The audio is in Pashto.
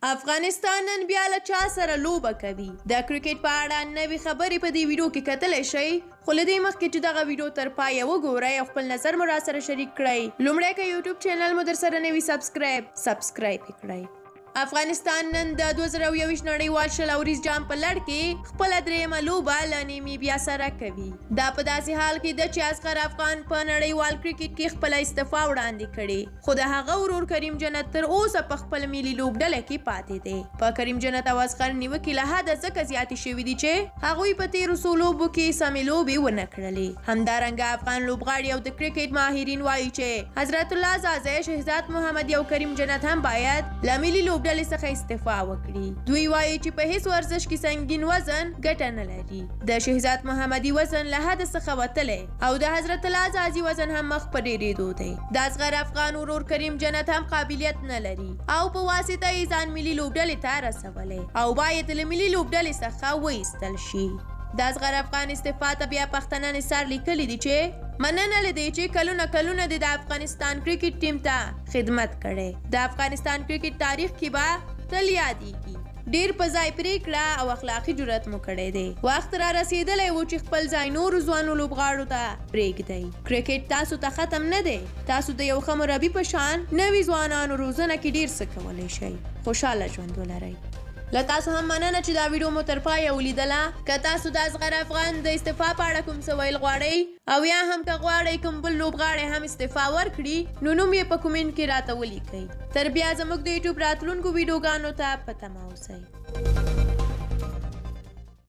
افغانستان نن بیا له چا سره لوبه کوي؟ د کرکټ په اړه نوې خبرې په دې ویډیو کې کتلی شئ، خو له دې مخکې چې دغه ویډیو تر پایه وګورئ او خپل نظر مو راسره شریک کړئ، لومړی که یوټیوب چینل مو درسره نه وي سبسکرایب، سبسکرایب یې کړئ. افغانستان نن د 2021 نړیوال 20 اوریز جام په لړ کې خپله درېیمه لوبه له نیمیبیا سره کوي. دا په داسې حال کې ده چې اصغر افغان په نړیوال کرکټ کې خپله استعفا وړاندې کړې، خو د هغه ورور کریم جنت تر اوسه په خپل ملي لوبډله کې پاتې دی. په کریم جنت او اصغر نیوکې له حده ځکه زیاتې شوې دي چې هغوی په تېرو څو لوبو کې سمې لوبې ونه کړلې. همدارنګه افغان لوبغاړي او د کرکټ ماهرین وایي چې حضرت الله ځاځی، شهزاد محمدي او کریم جنت هم باید له ملي لوبډلې څخه استعفا وکړي. دوی وایي چې په هیڅ ورزش کې سنګین وزن ګټه نه لري. د شهزاد محمدي وزن له حد څخه وتلی او د حضرت الله ځاځي وزن هم مخ په ډېرېدو دی. د اصغر افغان ورور کریم جنت هم قابلیت نه لري او په واسطه یې ځان ملي لوبډلې ته رسولی او باید له ملي لوبډلې څخه وایستل شي. د اصغر افغان استعفا ته بیا پښتنه نثار لیکلي دي چې مننه له دې چې کلونه کلونه دې د افغانستان کرکټ ټیم ته خدمت کړی، د افغانستان کرکټ تاریخ کې به تل یادېږي. ډیر په ځای پریکړه او اخلاقي جرأت مو کړی دی. وخت را رسیدلی و چې خپل ځای نورو ځوانو لوبغاړو ته پریږدئ. کرکټ تاسو ته ختم نه دی، تاسو د یو ښه مربي په شان نوي ځوانانو روزنه کې ډیر څه کولی شئ. خوشحاله ژوند ولرئ. له تاسو هم مننه چې دا ویډیو مو تر پایه ولیدله. که تاسو د اصغر افغان د استعفا په اړه کوم څه ویل غواړئ او یا هم که غواړئ کوم بل لوبغاړی هم استعفا ورکړي، نو نوم یې په کومنټ کې راته ولیکئ. تر بیا زموږ د یوټیوب راتلونکو ویډیوګانو ته په تمه اوسئ.